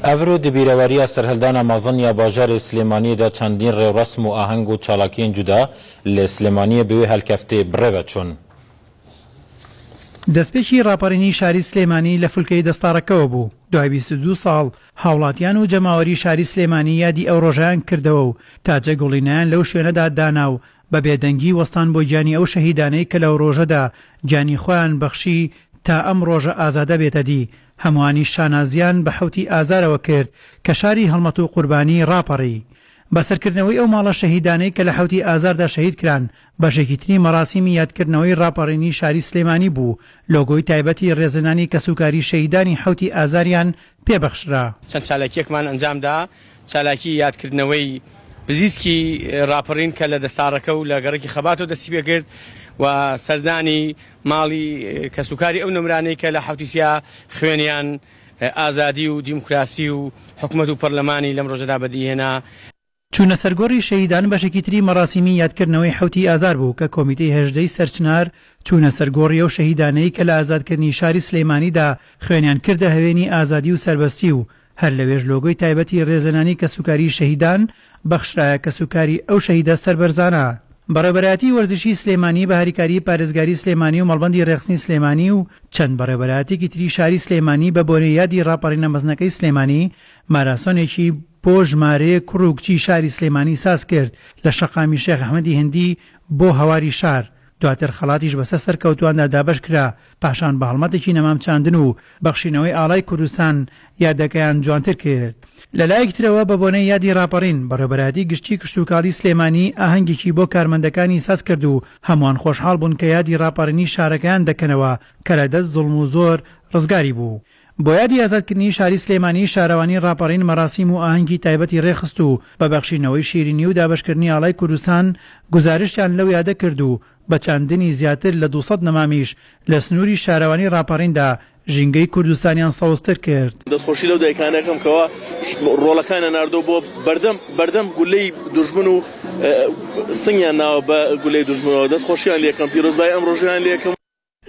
Evro di bîreweriya serhildana mezin ya bajarê Silêmaniyê de çendîn rêwresm û aheng û çalakiyên cuda li Silêmaniyê bi wê helkeftê birêve çûn. دەستپێکی ڕاپەڕینی شاری سلێمانی لە فولکەی دەستاڕەکەوە بوو، دوای 22 ساڵ هاوڵاتیان و جەماوەری شاری سلێمانی یادی ئەو ڕۆژەیان کردەوە و تاجە گوڵینەیان لەو شوێنەدا دانا و بە بێدەنگی وەستان بۆ گیانی ئەو شەهیدانەی کە لەو ڕۆژەدا گیانی خۆیان بەخشی تا ئەم ڕۆژە ئازادە بێتە دی، هەمووانیش شانازیان بە حەوتی ئازارەوە کرد کە شاری هەڵمەت و قوربانی ڕاپەڕی. بە سەرکردنەوەی ئەو ماڵە شەهیدانەی کە لە حەوتی ئازاردا شەهید کران، بەشێکی تری مەراسیمی یادکردنەوەی ڕاپەڕینی شاری سلێمانی بوو، لۆگۆی تایبەتی ڕێزلێنانی کەسوکاری شەهیدانی حەوتی ئازاریان پێ بەخشرا. چەند چالاکییەکمان ئەنجامدا، چالاکی یادکردنەوەی پزیسکی ڕاپەڕین کە لە دەستاڕەکە و لە گەڕەکی خەباتەوە دەستی پێکرد و سەردانی ماڵی کەسوکاری ئەو نەمرانەی کە لە حەوتی سیا خوێنیان ئازادی و دیموکراسی و حکومەت و پەرلەمانی لەم ڕۆژەدا بەدیهێنا. چوونە سەرگۆڕی شەهیدان بەشێکی تری مەڕاسیمی یادکردنەوەی حەوتی ئازار بوو کە کۆمیتەی هەژدەی سەرچنار چوونە سەر گۆڕی ئەو شەهیدانەی کە لە ئازادکردنی شاری سلێمانیدا خوێنیان کردە هەوێنی ئازادی و سەربەستی و هەر لەوێش لۆگۆی تایبەتی رێزلێنانی کەسوکاری شەهیدان بەخشرایە کەسوکاری ئەو شەهیدە سەربەرزانە. بەڕێوبەرایەتی وەرزشی سلێمانی بە هاریکاری پارێزگاری سلێمانی و مەڵبەندی رێکخستنی سلێمانی و چەند بەڕێوبەرایەتیەکی تری شاری سلێمانی بە بۆنەی یادی راپەڕینە مەزنەکەی سلێمانی ماراسۆنێکی بۆ ژمارەیەک کوڕ و کچی شاری سلێمانی ساز کرد لە شەقامی شێخ ئەحمەدی هندی بۆ هەواری شار، دواتر خەڵاتیش بەسەر سەرکەوتواندا دابەش کرا، پاشان بە هەڵمەتێکی نەمام چاندن و بەخشینەوەی ئاڵای کوردستان یادەکەیان جوانتر کرد. لە لایەکی ترەوە بە بۆنەی یادی ڕاپەڕین، بەڕێوەبەرایەتی گشتی کشتوکاڵی سلێمانی ئاهەنگێکی بۆ کارمەندەکانی ساز کرد و هەمووان خۆشحاڵ بوون کە یادی ڕاپەڕینی شارەکەیان دەکەنەوە کە لە دەست زوڵم و زۆر ڕزگاری بوو. بۆ یادی ئازادکردنی شاری سلێمانی شارەوانی ڕاپەڕین مەراسیم و ئاهەنگی تایبەتی ڕێکخست و بە بەخشینەوەی شیرینی و دابەشکردنی ئاڵای کوردستان گوزارشتیان لەو یادە کرد و بە چاندنی زیاتر لە 200 نەمامیش لە سنووری شارەوانی ڕاپەڕیندا ژینگەی کوردستانیان سەوزتر کرد. دەستخۆشی لەو دایکانە ئەکەم کەوا ڕۆڵەکانیان ناردووە بۆ بەردەم بەردەم گولەی دوژمن و سنگیان ناوە بە گولەی دوژمنەوە دەستخۆشیان لێکەم پیرۆزبایی ئەم ڕۆژەیان لێکەم.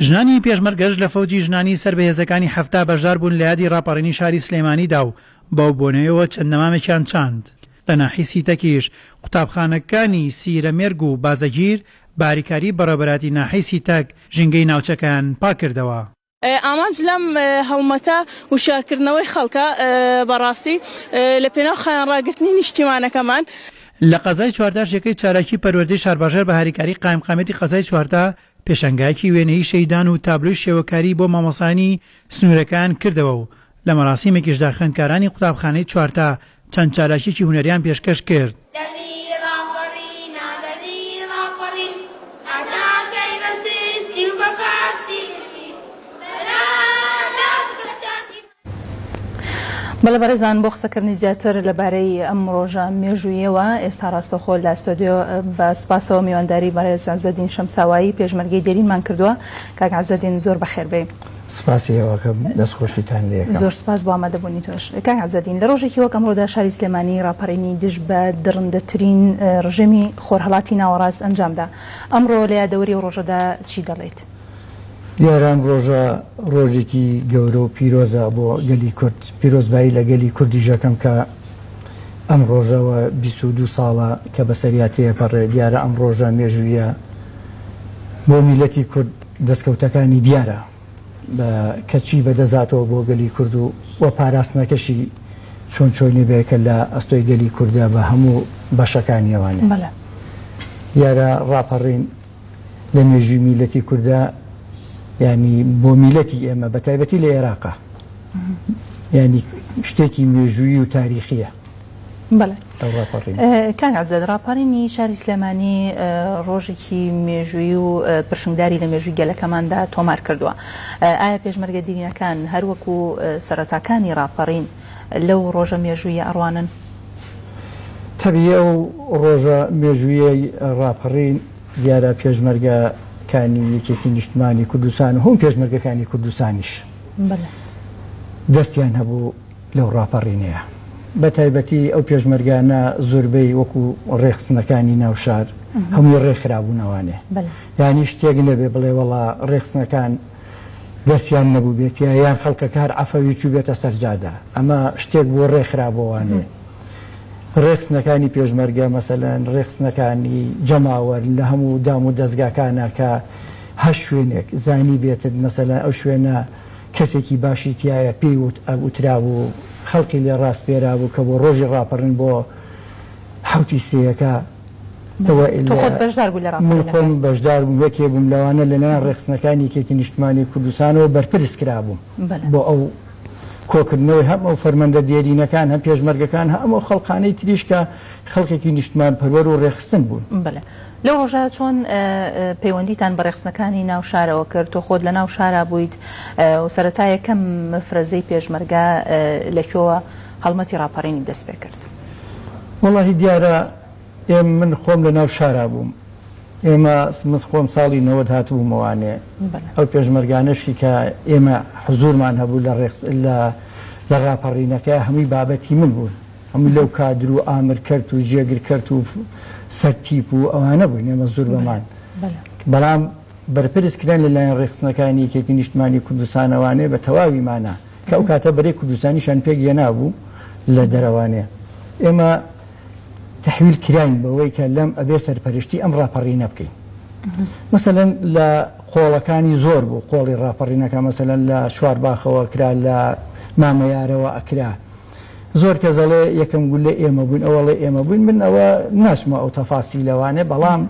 ژنانی پێشمەرگەش لە فەوجی ژنانی سەر بە هێزەکانی 70 بەشدار بوون لە یادی ڕاپەڕینی شاری سلێمانیدا و بەو بۆنەیەوە چەند نەمامێکیان چاند. لە ناحیەی سیتەکیش قوتابخانەکانی سیرەمێرگ و بازەگیر بە هاریکاری بەڕێوەبەرایەتی ناحیەی سیتەک ژینگەی ناوچەکەیان پاککردەوە. ئامانج لەم هەڵمەتە وشیارکردنەوەی خەڵکە بەڕاستی لە پێناو خایەن ڕاگرتنی نیشتیمانەکەمان. لە قەزای چوارداش یەکەی چالاکی پەروەردەی شارباژێر بە هاریکاری قایمقامیەتی قەزای چواردا پێشانگایەکی وێنەیی شەهیدان و تابلۆی شێوەکاری بۆ مامۆستایانی سنوورەکەیان کردەوە و لە مەراسیمێکیشدا خوێندکارانی قوتابخانەی چوارتا چەند چالاکیەکی هونەریان پێشکەش کرد. دەمی ڕاپەڕینە دەمی ڕاپەڕین هەتا کەی بە سستی و بە پاستی بژین بەرە بکە چاکی. بەڵێ بەڕێزان بۆ قسەکردنی زیاتر لەبارەی ئەم ڕۆژە مێژوویەوە ئێستا ڕاستەوخۆ لە ستۆدیۆ بە سوپاسەوە میوانداری بەڕێز عزەدین شەمساوایی پێشمەرگەی دێرینمان کردووە کاک عزەدین زۆر بەخێر بێی. سپاسی ئێوەکەم دەستخۆشیتان لێ ئەکەم. زۆر سپاس بۆ ئامادەبوونی تۆش. کاک عزەدین لە ڕۆژێکی وەک ئەمڕۆدا شاری سلێمانی ڕاپەڕینی دژ بە دڕندەترین ڕژێمی خۆرهەڵاتی ناوەڕاست ئەنجامدا ئەمڕۆ لە یادەوەری ئەو ڕۆژەدا چی دەڵێیت؟ دیارە ئەم ڕۆژە ڕۆژێکی گەورە و پیرۆزە بۆ گەلی کورد، پیرۆزبایی لە گەلی کوردیش ئەکەم کە ئەم ڕۆژەوە 22 ساڵە کە بەسەریا تێپەڕێ، دیارە ئەم ڕۆژە مێژوویە بۆ میلەتی کورد دەستکەوتەکانی دیارە کە چی بەدەستهاتەوە بۆ گەلی کورد و و پاراستنەکەشی چۆن چۆنی بێ کە لە ئەستۆی گەلی کوردە بە هەموو بەشەکانیەوانێ. دیارە ڕاپەڕین لە مێژووی میلەتی کوردا یانی بۆ میلەتی ئێمە بە تایبەتی لە ئێراقا یانی شتێکی مێژوویی و تاریخیە. بەڵێ کاک عزەت ڕاپەڕینی شاری سلێمانی ڕۆژێکی مێژوویی و پرشنگداری لە مێژووی گەلەکەماندا تۆمار کردووە ئایا پێشمەرگە دیرینەکان هەروەکو سەرەتاکانی ڕاپەڕین لەو ڕۆژە مێژوویە ئەڕوانن؟ تەبیعی ئەو ڕۆژە مێژوویەی ڕاپەڕین دیارە پێشمەرگە کانی یەکێتی نیشتمانی کوردستان و هەموو پێشمەرگەکانی کوردستانیش دەستیان هەبوو لەو ڕاپەڕینەیە بە تایبەتی ئەو پێشمەرگانە زۆربەی وەکو ڕێخستنەکانی ناو شار هەمووی ڕێکخرابوونەوانێ یانی شتێک نەبێ بڵێ وەڵا ڕێخستنەکان. دەستیان نەبووبێتە یان خەڵکەکە هەر عەفەوی چووبێتە سەر جادە ئەمە شتێک بوو ڕێکخرابۆوانێ ڕێکخستنەکانی پێشمەرگە مەسەلەن ڕێکخستنەکانی جەماوەر لە هەموو دام و دەزگاکانا کە هەر شوێنێک زانیبێتت مەسەلەن ئەو شوێنە کەسێکی باشی تیایە پێی وترابوو خەڵکی لێ ڕاسپێرابوو کە بۆ ڕۆژی ڕاپەڕین بۆ حەوتی سێیەکە ئەوە تۆ خۆت بەشدار بووی لە من ڕاپەڕینەکە؟ خۆم بەشدار بووم یەکێ بووم لەوانە لەلایەن ڕێکخستنەکانی یەکێتی نیشتمانی کوردستانەوە بەرپرس کرابووم بەلێ. بۆ ئەو کۆکردنەوەی هەم ئەو فەرمەندە دێرینەکان، هەم پێشمەرگەکان، هەم ئەو خەڵکانەی تریش کە خەڵکێکی نیشتمانپەروەر و ڕێکخستن بوون. بەلێ. لەو ڕۆژە چۆن پەیوەندیتان بە ڕێکخستنەکانی ناو شارەوە کرد؟ تۆ خۆت لە ناو شارا بوویت و سەرەتا یەکەم مەفرەزەی پێشمەرگە لە کوێوە هەڵمەتی ڕاپەڕینی دەست پێ کرد؟ وەڵاهی دیارە ئێم من خۆم لە ناو شارا بووم. ئێمە من خۆم ساڵی 90 هاتبوومە وانێ. ئەو پێشمەرگانەشی کە ئێمە حزوورمان هەبوو لە ڕێکس لە لە ڕاپەڕینەکە هەمووی بابەتی من بوون. هەمووی لەو کادر و ئامر کەرت و جێگر کەرت و سەرتیپ و ئەوانە بووین ئێمە زوربەمان. بەڵام بەرپرس کران لە لایەن ڕێکخستنەکانی یەکێتی نیشتمانی کوردستانەوانێ بە تەواوی مانا کە ئەو کاتە بەرەی کوردستانیشیان پێک هێنابوو لە دەرەوانێ. ئێمە تەحویل کراین بەوەی کە لەم ئەبێ سەرپەرشتی ئەم ڕاپەڕینە بکەین. مەسەلەن لە قۆڵەکانی زۆر بوو قۆڵی ڕاپەڕینەکە مەسەلەن لە چوارباخەوە کرا لە مامەیارەوە ئەکرا زۆر کەس ئەڵێ یەکەم گولە ئێمە بووین ئەوە ئەڵێ ئێمە بووین من ئەوە ناچمە ئەو تەفاسیلەوانێ بەڵام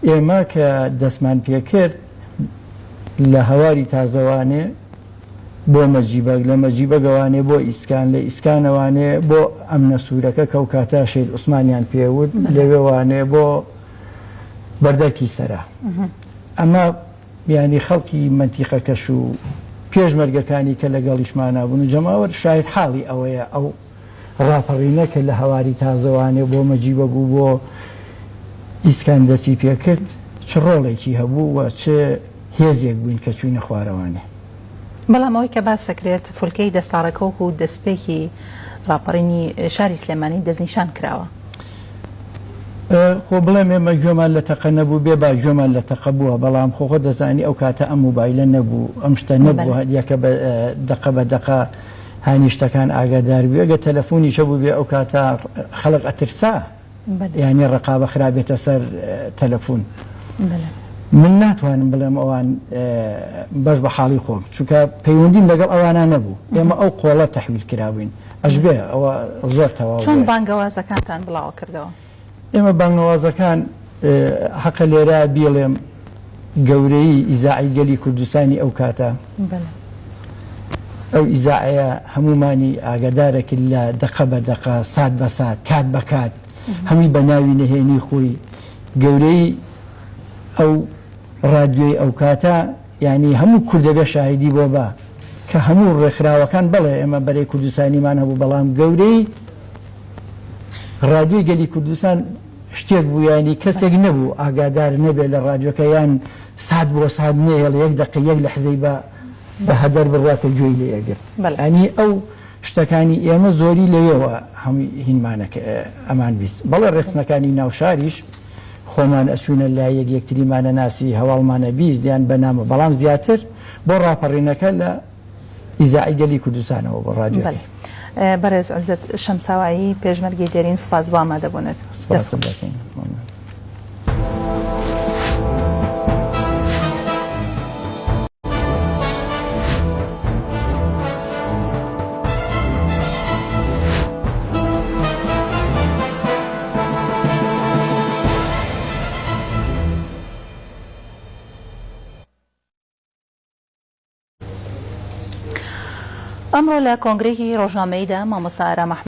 ئێمە کە دەستمان پێکرد لە هەواری تازەوانێ بۆ مەجیبەگ، لە مەجیبەگەوانێ بۆ ئیسکان، لە ئیسکانەوانێ بۆ ئەمنە سوورەکە کە ئەوکاتە شەهید عوسمانیان پێ وت، لەوێوانێ بۆ بەردەرکی سەرا. ئەمە یانی خەڵکی مەنتیقەکەش و پێشمەرگەکانی کە لەگەڵیشمانا بوون و جەماوەر شاهید حاڵی ئەوەیە ئەو ڕاپەڕینە کە لە هەواری تازەوانێ بۆ مەجیبەگ و بۆ ئیسکان دەستی پێکرد چ ڕۆڵێکی هەبوو و چ هێزێک بووین کە چووینە خوارەوانێ. بەڵام ئەوەی کە باس دەکرێت فولکەی دەستاڕەکە وەکو دەستپێکی ڕاپەڕینی شاری سلێمانی دەستنیشان کراوە. خۆ بڵێم ئێمە گوێمان لە تەقە نەبوو بێ با گوێمان لە تەقە بووە بەڵام خۆ خۆ دەزانی ئەو کاتە ئەم موبایلە نەبوو ئەم شتە نەبوو هەدیەکە بە دەقە بە دەقە هانی شتەکان ئاگادار بووی ئەگەر تەلەفۆنیش هەبووبێ ئەو کاتە خەڵک ئەترسا یانی ڕقابە خرابێتە سەر تەلەفۆن من ناتوانم بڵێم ئەوان بەش بە حاڵی خۆم چونکە پەیوەندیم لەگەڵ ئەوانە نەبوو ئێمە ئەو قۆڵە تەحویل کرابووین ئەشبێ ئەوە زۆر تەواو چۆن بانگەوازەکانتان بڵاوە کردەوە؟ ئێمە بانگەوازەکان حەقە لێرە بیڵێم گەورەیی ئیزاعەی گەلی کوردستانی ئەو کاتە ئەو ئیزاعەیە هەموومانی ئاگادارە کرد لە دەقە بە دەقە سات بە سات کات بە کات هەمووی بە ناوی نهێنی خۆی گەورەی ئەو ڕادیۆی ئەو کاتە یانی هەموو کورد دەبێ شاهیدی بۆ با کە هەموو ڕێکخراوەکان بەڵێ ئێمە بەرەی کوردستانیمان هەبوو بەڵام گەورەی ڕادیۆی گەلی کوردستان شتێک بوو یانی کەسێک نەبوو ئاگادار نەبێت لە ڕادیۆکە یان سات بۆ سات نەیەڵ یەک دەقە یەک لەحزەی بە بە هەدەر بڕوا کە گوێی لێ ئەگرت یانی ئەو شتەکانی ئێمە زۆری لەوێوە هەمووی هینمانە ئەمان 20 بەڵێ ڕێکخستنەکانی ناوشاریش خۆمان ئەچوونە لای یەک یەکتریمان ئەناسی هەواڵمان ئەبیست یان بە نامە بەڵام زیاتر بۆ ڕاپەڕینەکە لە ئیزاعەی گەلی کوردستانەوە بۆ ڕادیۆکەی. بەڵێ بەڕێز عزەت شەمساوایی پێشمەرگەی دێرین سوپاس بۆ ئامادەبوونت. سوپاست دەکەین. مەمنون. ئەمڕۆ لە کۆنگرەیەکی ڕۆژنامەییدا مامۆستا ئارام ئەحمەد.